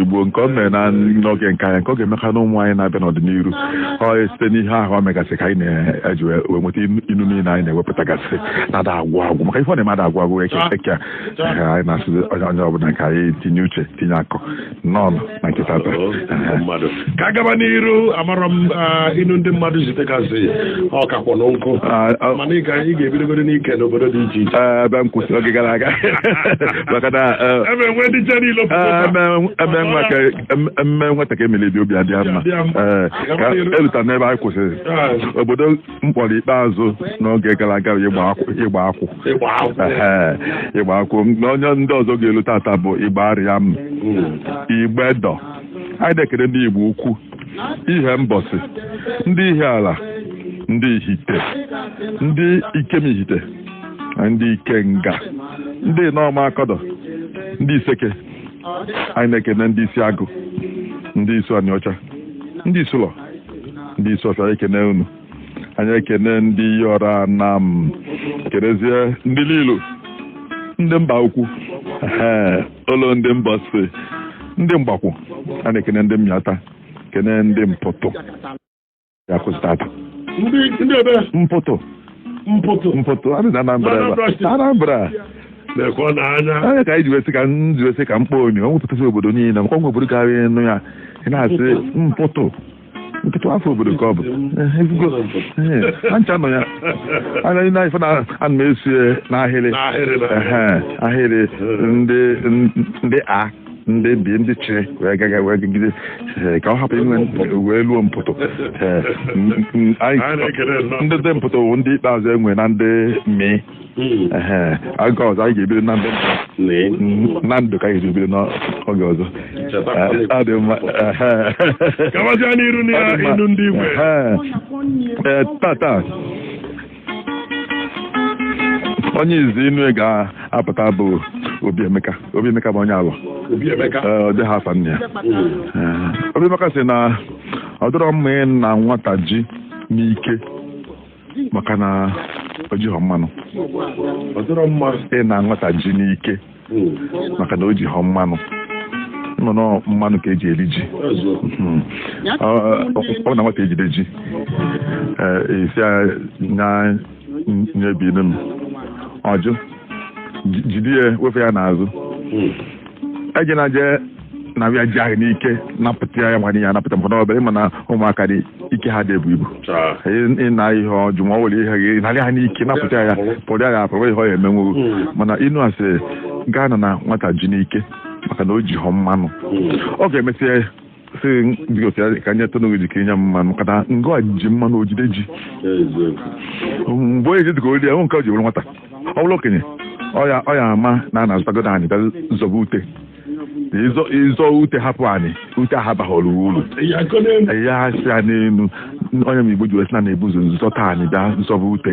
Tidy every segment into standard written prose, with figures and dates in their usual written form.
gboo, nke o mere na n'oge nke anyị, nke ọ ga-emeka na ụmụ anyị na-abịa n'ọdịnihu. Ọ site n'ihe ahụ o megasị ka anyị na-eji wee nweta inu niile anyị na-ewepụtagasị na-ada agwụ agwụ, maka ife ọ na-eme ada agwụ agwụ. Eke eke a. Anyị na-asị onye ọbụla ka anyị tinye uche, tinye akọ nnọọ na nke tata. Mmadụ ka a gaba n'iru. Amara m inu ndị mmadụ zitegasị, ọ kakwa na nkụ. Mana ị ga-ebidogoro n'ike n'obodo dị iche iche. Ebe m kwụsịrị oge gara aga, maka na ebe enwe ndị je niile. Eme nwata ka emere ebi, obi adị ya mma. Ee, ka eruta n'ebe anyị kwụsịrị, obodo mkpọrọ ikpeazụ n'oge gara aga bụ Ịgba Akwụ. Ịgba Akwụ. Ehe, Ịgba Akwụ. Na onye ndị ọzọ ga-elu tata bụ Igba Arịam, Igbedọ. Anyị na-ekele ndị Igbo Ukwu, Ihe Mbọsị, ndị Ihe Ala, ndị Ihite, ndị Ikemihite, ndị Ikenga, ndị Nọma Akọdọ, ndị Iseke. Anyị na-ekene ndị Isi Agụ, ndị Isu Anịọcha, ndị Isulọ, ndị Isi Ọfịa. Ekene unu. Anyị ekene ndị Yọra Anam, kenezie ndị Lilu, ndị Mba Ukwu, ee, ụlọ ndị Mbọsị, ndị Mgbakwụ. A na-ekene ndị Mmịata, kene ndị Mpụtụ. Ya kwụsị tata. Ndị ebe? Mpụtụ. Mpụtụ. Mpụtụ adị na Anambra ebe a. Anambra Steeti. Anambra. Lekwa n'anya. Anya ka anyị ji wesị ka m ji wesị ka mkpọ onye ọ nwepụtasị obodo niile, maka ọnwe obodo gara ịnụ ya, ị na-asị Mpụtụ, Mpụtụ, afọ obodo ka ọ bụ. Efugo. Ha ncha nọ ya anya na ife na ana m esi n'ahịrị. N'ahịrị na Ehe, ahịrị ndị a, ndị bi, ndị chi wee gaga wee gagide, ka ọ hapụ inwe wee luo Mpụtụ. Anyị na-ekele nnọọ. Ndị dị Mpụtụ bụ ndị ikpeazụ enwe na ndị mị. Ehe, oge ọzọ anyị ga-ebido na ndị na ndụ ka anyị ga-ebido n'oge ọzọ. Ọ dị mma. Ehe. Gabazia n'iru na Ọ dị mma. inu ndị igwe. Ehe. Ee, tata onye izi inu ga-apụta bụ Obi Emeka. Obi Emeka bụ onye Alọ. Obi Emeka. Ee, ọ dịghị afa nne ya. Ee, Obi Emeka sị na ọ dịrọ mma ịna nwata ji n'ike, maka na o jighọ mmanụ. Ọ dịrọ mma. Ịna nwata ji n'ike maka na o jighọ mmanụ. Nnụnụ mmanụ ka eji eri ji. Eziokwu. Ọ na nwata ejide ji, ee, esi ya nya nyebinu m ọjụ jide ya, wefe ya n'azụ. Ejena je na ya ji ahụ n'ike napụta ya, nwanne ya napụta, maka na obere ịma na ụmụaka dị ike, ha dị ebu ibu. Ịna ihe ọjụ ma ọ were ihe gị narị ha n'ike napụta ya, pụrụ ya, ga-apụrụ ihe ọ ya emenwu. Mana inu asị gaa na nwata ji n'ike maka na o ji họ mmanụ, ọ ga-emesịa sị biko ka nye tụnụ ji ka inye m mmanụ, maka na ngụ ji mmanụ ojide ji. Mgbe onye ji dịka ori ya nke o ji bụrụ nwata, ọ bụrụ okenye, ọ ya ama na a na-azụtagodo anyị bịa zọba ute. Ịzọ ute, hapụ anyị ute ahabaghọrọ uru. Ya asị ya n'elu onye m Igbo ji wesị na na-ebu ụzọ nzọta anyị bịa nzọba ute.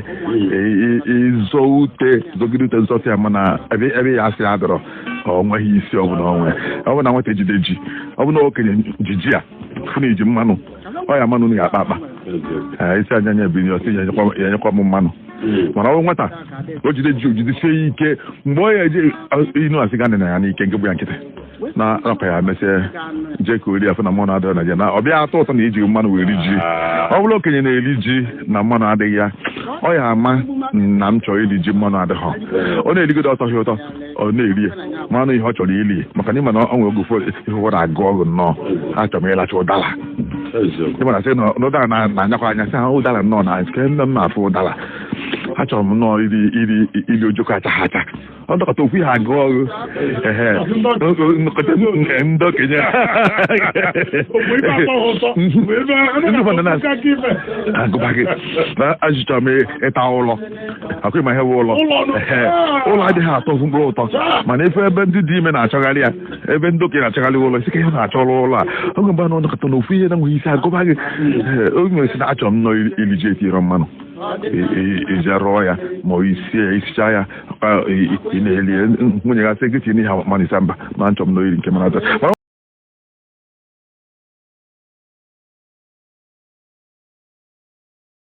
Ịzọ ute, zọgide ute, nzọta ya, mana ebe ya asị ya dọrọ, ọ nweghị isi ọbụla onwe. Ọ bụ na nwata ejide ji, ọ bụ na okenye ji ji a fụ na iji mmanụ, ọ ya mmanụ ga-akpa akpa isi anya anya ebili ọsị ya nyekwa m mmanụ. Mana ọ bụ nwata o jide ji, ojidesie ya ike mgbe ọ ya eje inu asị ga na ya n'ike nke bụ ya nkịtị na ọka ya mesịa jee ka ori afọ na mmanụ adịghị na ji, na ọ bịa atọ ụtọ na iji mmanụ wee ri ji. Ọ bụrụ okenye na-eri ji na mmanụ adịghị ya, ọ ya ama na m chọrọ iri ji, mmanụ adịghị. Ọ na-erigodo, ọtọghị ụtọ, ọ na-eri ya mmanụ ihe ọ chọrọ iri, maka na ịma na ọ nwere oge ụfọdụ ihe ụfọdụ agụ ọgụ nnọọ, achọrọ m ịlacha ụdara. Ịmara sị na ụdara na-anyakwa anya, sị ha ụdara nnọọ na nke nne m na-afụ ụdara, achọrọ m nnọọ iri iri iri ojoko achaghị acha. Ọ dọkọta okwu ihe agụ ọgụ. Ehe, ndị okenye ndị ụfọdụ na-agụba gị na achọrọ m ịta ụlọ akwa. Ịma ihe bụ ụlọ? Ehe, ụlọ adịghị atọ ofu mkpụrụ ụtọ, mana ife ebe ndị dị ime na-achọgharị ya, ebe ndị okenye na-achọgharị ụlọ isi ka ihe na-achọrọ ụlọ a oge mgbe na ọnọkọta na ofu ihe na-enweghị isi agụba gị. Ee, oge nwere sị na achọrọ m nnọọ iri ji etinyere mmanụ, ije rụọ ya ma ọ isie ya, isichaa ya, ị na-eli. Nwunye gasị gị tinye ihe mmanụ, isi mba na nchọ m n'iri nke mara atọ mana